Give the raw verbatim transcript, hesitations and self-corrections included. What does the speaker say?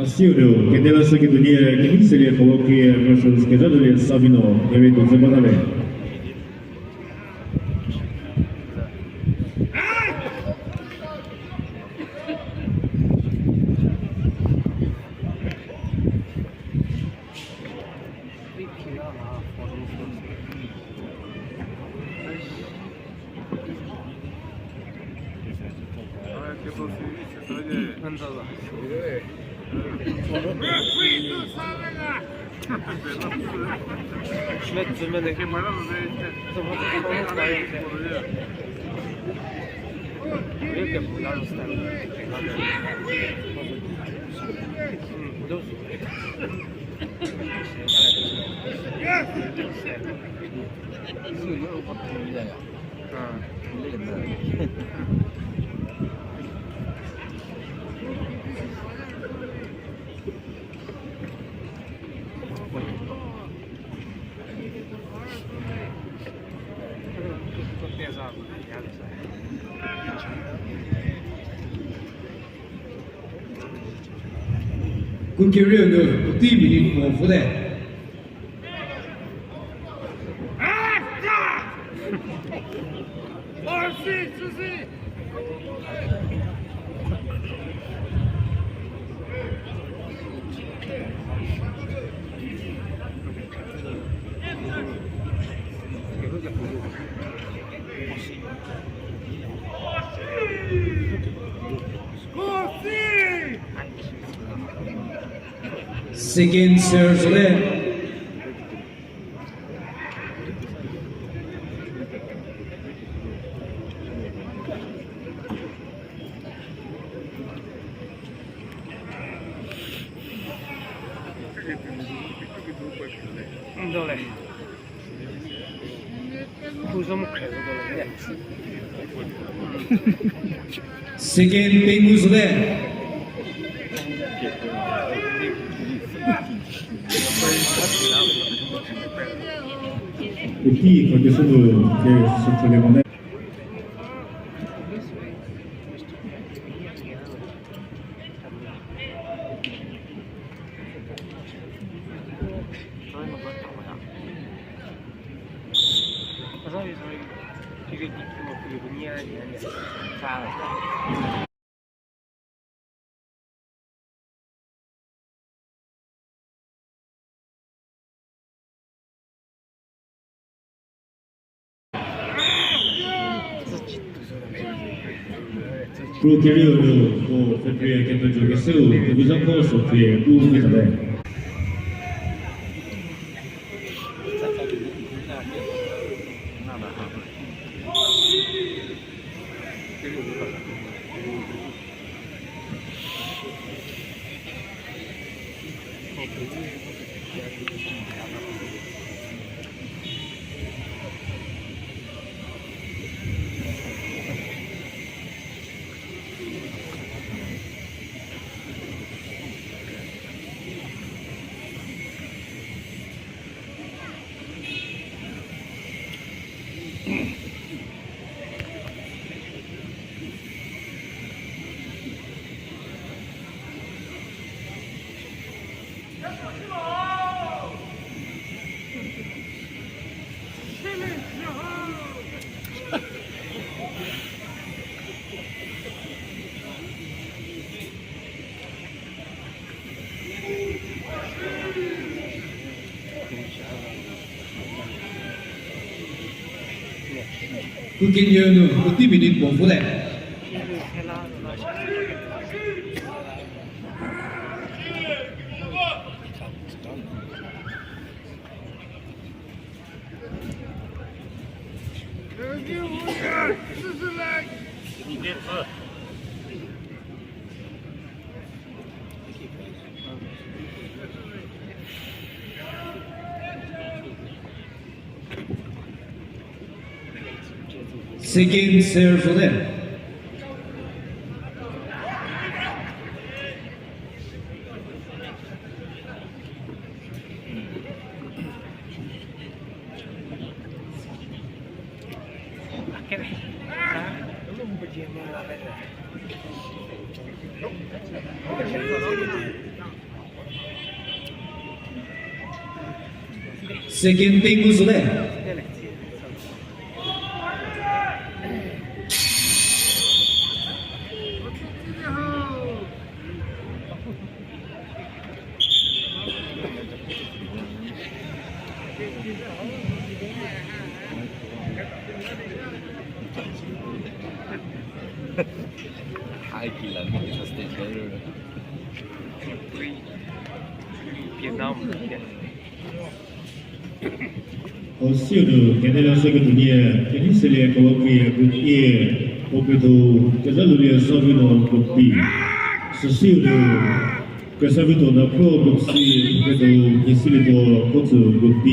Asiu, kedela sü ketuonie, kemi selie Kolokrie versus Kezhaduolie Sabino, ere tuo ze bata le. Kukerieu nu puotei minute puo vüte. Second serve le. Ndole. Second pengou züte. Iti khakesünu ke süthulie mone. Pro career nu ko February kepejokeseu, Kebuzako Sofie, u kizale. Kukenieu nu, puotei minute puo vüte. Second serve züte. Second team ngu süte. Hai ki la mi sa stage le. Vietnam. Hau siu nu, Canada se ketuo nie, Kenny Selie Kawakri group A, puo ketuo, Kezalulie Savino group B. Süsiu nu, Kresavituo Nakhro group C, puo ketuo, Nyisilietuo Khotsü group B.